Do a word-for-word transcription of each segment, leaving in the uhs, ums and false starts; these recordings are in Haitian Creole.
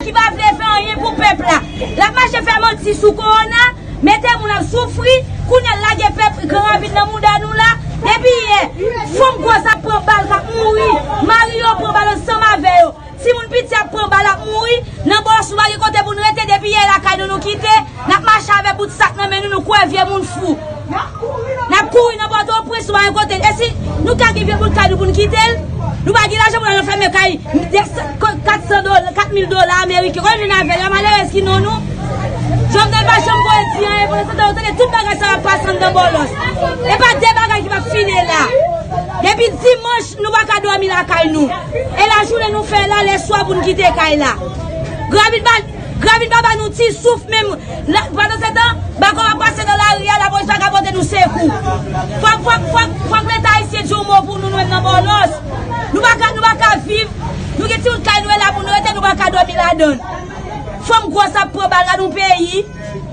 ki pa vle fè anyen pou pèp la. L ap mache fè manti sou kowona, mete moun ap soufri, kounye a l lage pèp Gran Ravin nan mouda nou la. Depi yè, fanm gwòs ap pran bal k ap mouri, mari yo pran bal ansanm avè yo. Timoun piti ap pran bal ap mouri, nan Bòlòs nou pa gen kote pou n rete, depi yè lakay nou nou kite, n ap mache avèk bout sak nan men nou, nou kwè vye moun fou. N ap kouri nan Pòtoprens, nou pa gen kote. E si nou ka gen vye bout kay nou pou n kite l, nou pa gen lajan pou n al anfème kay de kat san dola, kat mil dola ameriken. Kote nou vin avè l la, malerèz ki non nou. Jovenel pa janm voye di anyen, pandan se tan yo tande tout bagay sa ap pase anndan Bòlòs. E pa de bagay ki p ap fini la. Depi dimanch, nou pa ka dòmi lakay nou. E lajounen nou fè la, lèswa pou n kite kay la. Gran Ravin pa, Gran Ravin pa ba nou ti souf menm. La, pandan se tan, bako ap pase nan lari a, lapolis pa ka pote nou sekou. Fòk, fòk, fòk, fòk Leta ayisyen di yon mo pou nou, nou menm nan Bòlòs. Nou pa ka, nou pa ka viv. Nou gen ti bout kay nou e la pou nou rete, nou pa ka dòmi ladan l. Fanm gwòs ap pran bal la nan peyi.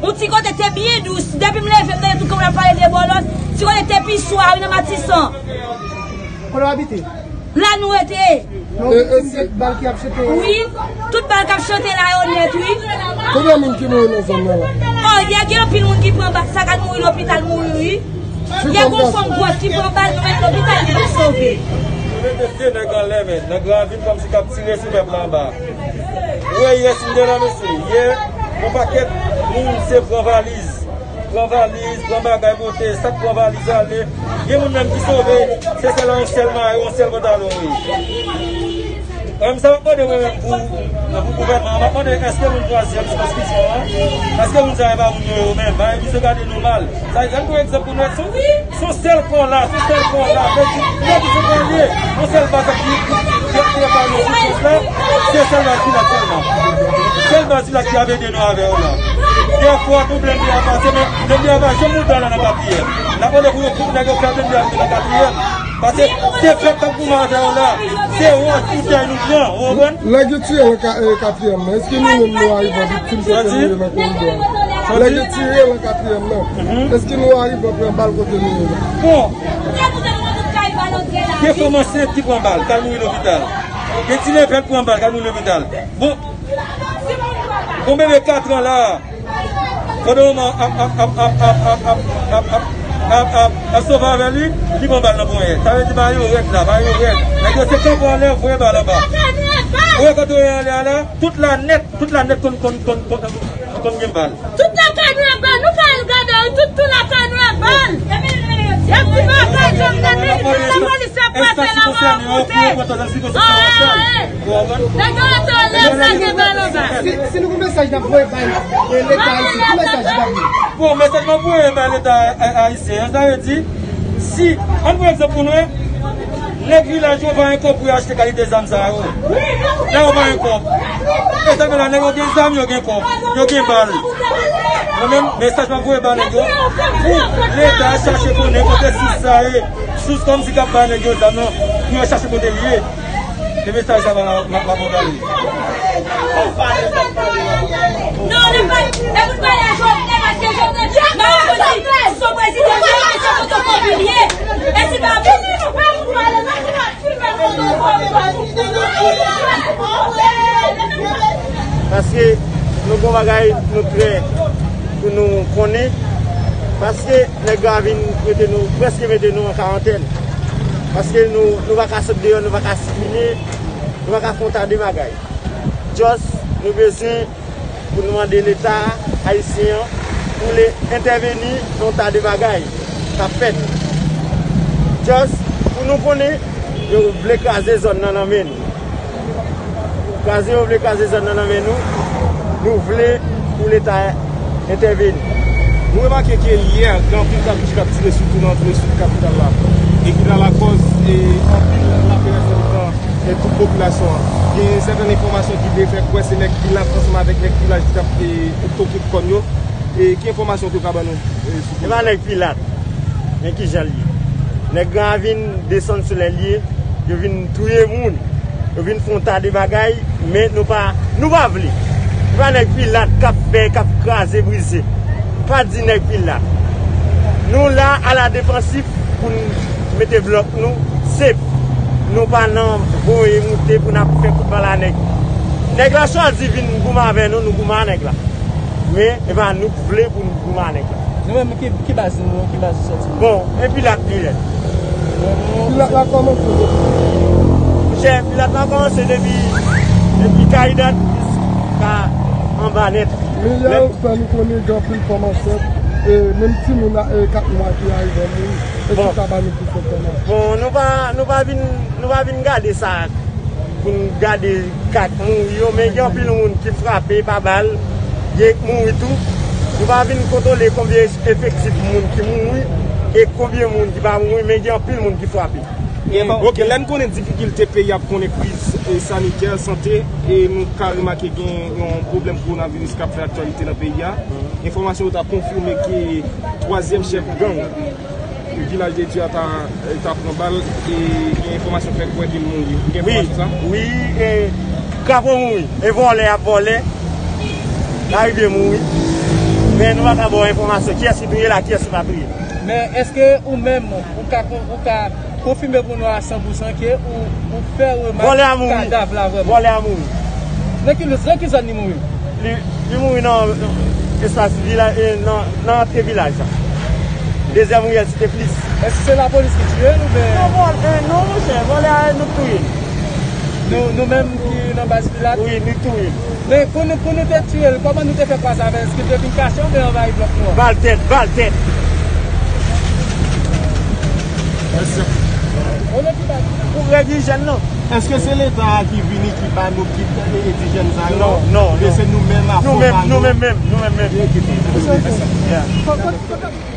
Yon ti kote te byen dous. Depi m leve, m tande tout kòmè ap pale de Bòlòs. Ti kote te pi swa, wi, nan Matisan. Kote w abite? La nou rete. E, e se bal ki ap chante? Wi, tout bal k ap chante la yo nèt, wi. Konbyen moun ki mouri nan zòn nan la? Oh, yè gen anpil moun ki pran bal, sa k al mouri lopital mouri, wi. Yè gen yon fanm gwòs ki pran bal, nou menm lopital nou sove. Yo mete de nèg anlè, men nèg la vin kòmsi k ap tire sou pèp la anba. Ou wè yè si m te la, mesye, yè, yon pakèt moun se pran valiz. Pran valiz, pran bagay, monte, sa k pran valiz ale. Gen moun menm ki sove, se sèl yon sèl mayo, yon sèl pantalon, wi. Mwen menm sa m ap mande mwen menm pou, pou gouvènman an, m ap mande èske moun twazyèm sikonskripsyon an, èske moun sa yo pa moun yo yo menm, pa gen misye gade nou mal. Sa, ann pran egzanp pou nou, se yon, se yon sèl kò la, se yon sèl kò la, men ki, men ki se pran lye, yon sèl baz ap di, ki ap tire pa nou sou chans la, se sèl baz Pilat sèlman. Sèl baz Pilat ki ap ede nou avè yo la. Dèfwa pou blende a pase, men blende a pa janm ouvè la nan katriyèm. N ap mande pou yo, pou nèg yo fè blende a rive nan katriyèm. Paske se pèp k ap goumen avè yo la. Se wont pou tèy nou pran, ou konprann? Nèg yo tire nan ka-, eh, katriyèm nan. Èske nou menm nou arive viktim kote nou ye nan koridò a? Nèg yo tire nan katriyèm nan. Èske nou arive pran bal kote nou ye la? Bon. Gen fanm ansent ki pran bal, k al mouri lopital. Gen ti lepèt pran bal, k al mouri lopital. Bon. Gon bebe kat an la. Pandan manman ap, ap, ap sove avè li, li pran bal nan ponyèt. Sa vle di bagay yo rèd la, bagay yo rèd. Nèg yo se kanpe anlè, voye bal anba. Ou wè kote yo ye anlè a la, tout la nèt, tout la nèt konn, konn, konn, konn, konn gen bal. Tout lakay nou ap bal, nou ka al gade, wi, tout, tout lakay nou ap bal. Y ap di bagay, Jovenel, men ki tout lapolis ap pase la, w ap moute. Nèg yo rete anlè, sa gen bal anba. Si, si nou gen mesaj n ap voye bay, eh, Leta ayisyen, ki mesaj n ap voye? Bon, mesaj m ap voye bay Leta ay-, ayisyen an, sa vle di, si, ann pran egzanp pou nou, nèg vilaj yo pa gen kòb pou yo achte kalite zam sa yo. Nèg yo pa gen kòb. E sa fè la, nèg yo gen zam, yo gen kòb, yo gen bal. Mwen menm, mesaj m ap voye ba nèg yo, pou Leta chache konnen kote sous sa ye. Sous kòmsi k ap ba nèg yo zam nan, pou yo chache kote l ye. Se mesaj sa m ap, m ap, m ap voye ba yo. Non, nou pa, e pou n pale a Jovenel, paske Jovenel, Madan Moïse, se yon prezidan, se yon fotokopi l ye. E si pa vin, paske nou gon bagay nou trè pou nou konnen. Paske nèg yo a vin mete nou, prèske mete nou an karantèn. Paske nou, nou pa ka sot deyò, nou pa ka sikile, nou pa ka fè yon ta de bagay. Just nou bezwen pou nou mande Leta ayisyen an pou l entèveni nan yon ta de bagay k ap fèt. Just pou nou konnen, yo vle kraze zòn nan nan men nou. Kraze yo vle kraze zòn nan nan men nou, nou vle pou Leta entèveni. Nou remake ke yè, gen anpil katouch k ap tire, sitou nan antre sid kapital la, e ki ta lakòz, e, anpil laperèz nan mitan, e, tout popilasyon an. Gen sèten enfòmasyon ki te fè kwè se nèg Pilat ansanm avèk nèg vilaj ki t ap, e, toke kòn yo. E ki enfòmasyon w te ka ban nou, e, sou... E pa nèg Pilat, men kijan l ye? Nèg Gran Ravin desann sou lè l ye, yo vin touye moun, yo vin fè yon ta de bagay, men nou pa, nou pa vle. Se pa nèg Pilat k ap fè, k ap kraze, brize. Pa di nèg Pilat. Nou la aladefansif pou n mete blòk nou sef. Nou pa nan voye moute pou n ap fè kout bal a nèg. Nèg la chwazi vin goumen avè nou, nou goumen a nèg la. Men, e pa nou k vle pou nou goumen a nèg la. Nou menm, ki, ki baz nou, ki baz nou sòti? Bon, e Pilat li ye. Pilat la kòmanse depi. Monchè, Pilat la kòmanse depi, depi Kay Dat jiska anba nèt. Medya yo fè nou konnen gen anpil fanm ansent, e menm timoun a, e kat mwa ki arive mouri. Bon. Esplike ba nou plis enfòmasyon. Bon, nou pa, nou pa vin, nou pa vin gade sa pou n gade ka k mouri yo, men gen anpil moun ki frape pa bal, gen k mouri tou. Nou pa vin kontwole konbyen efektif moun ki mouri e konbyen moun ki pa mouri, men gen anpil moun ki frape. Ok, lè n konnen difikilte peyi ap konnen kriz, e, sanitè, sante, e nou ka remake gen yon pwoblèm kowonaviris k ap fè aktyalite nan peyi a. Enfòmasyon yo ta konfime ke twazyèm chèf gang Vilaj de Dye a ta, ta pran bal, e gen enfòmasyon fè kwè ke l mouri. Ou gen enfòmasyon sa? Wi, e, Krapo mouri. E vòlè ap vòlè. L arive mouri. Men nou pa ka ba w enfòmasyon kiyès ki touye la, kiyès ki pa touye. Men èske ou menm, ou ka, ou ka konfime pou nou a san pou san ke ou, ou fè remak kadav la vrèman? Vòlè a mouri. Nan ki, nan ki zòn li mouri? Li, li mouri nan espas vilaj, e, nan, nan antre vilaj la. Dezyèm riyèl Site Plis. Èske se lapolis ki tiye l oubyen? Non, vòlè, e, non, monchè, vòlè a, e, nou k touye l. Nou, nou menm ki nan baz Pilat? Wi, nou k touye l. Men pou nou, pou nou te tiye l, kòman nou te fè kwaze avè l? Èske l te vin kache oubyen anvayi blòk nou an? Bal tèt, bal tèt. Pou règ ijyèn nan. Èske se Leta a ki vini, ki ba nou kit, e, dijèn sa yo? Non, non, non. Oubyen se nou menm avòt a nou? Nou menm, nou menm menm, nou menm menm. Yeah.